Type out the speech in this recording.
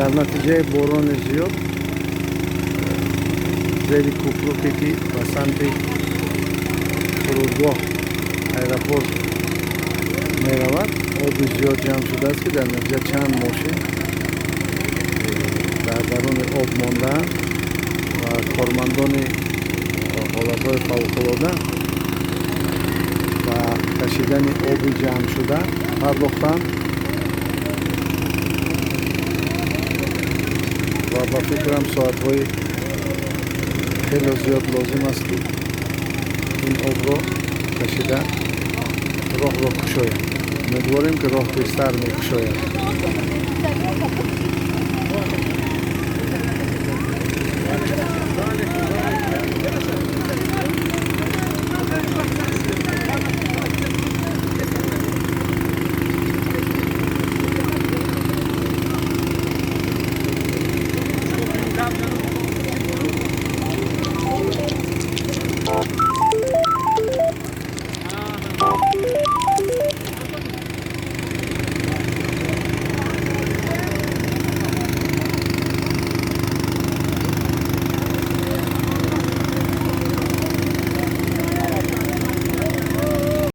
Дар натиҷаи борони зиёд зери кӯпруке, ки ба самти фурудгоҳ, аэропорт меравад, оби зиёд ҷамъ шудааст, ки дар натиҷа чанд мошин дар даруни об мондаанд ва кормандони ҳолатҳои фавқулода ба кашидани оби ҷамъшуда пардохтанд ва ба фикрам, соатҳои хеле зиёд лозим аст, ки ин обро кашида роҳро кушоянд. Умедворем, ки роҳ тезтар мекушояд.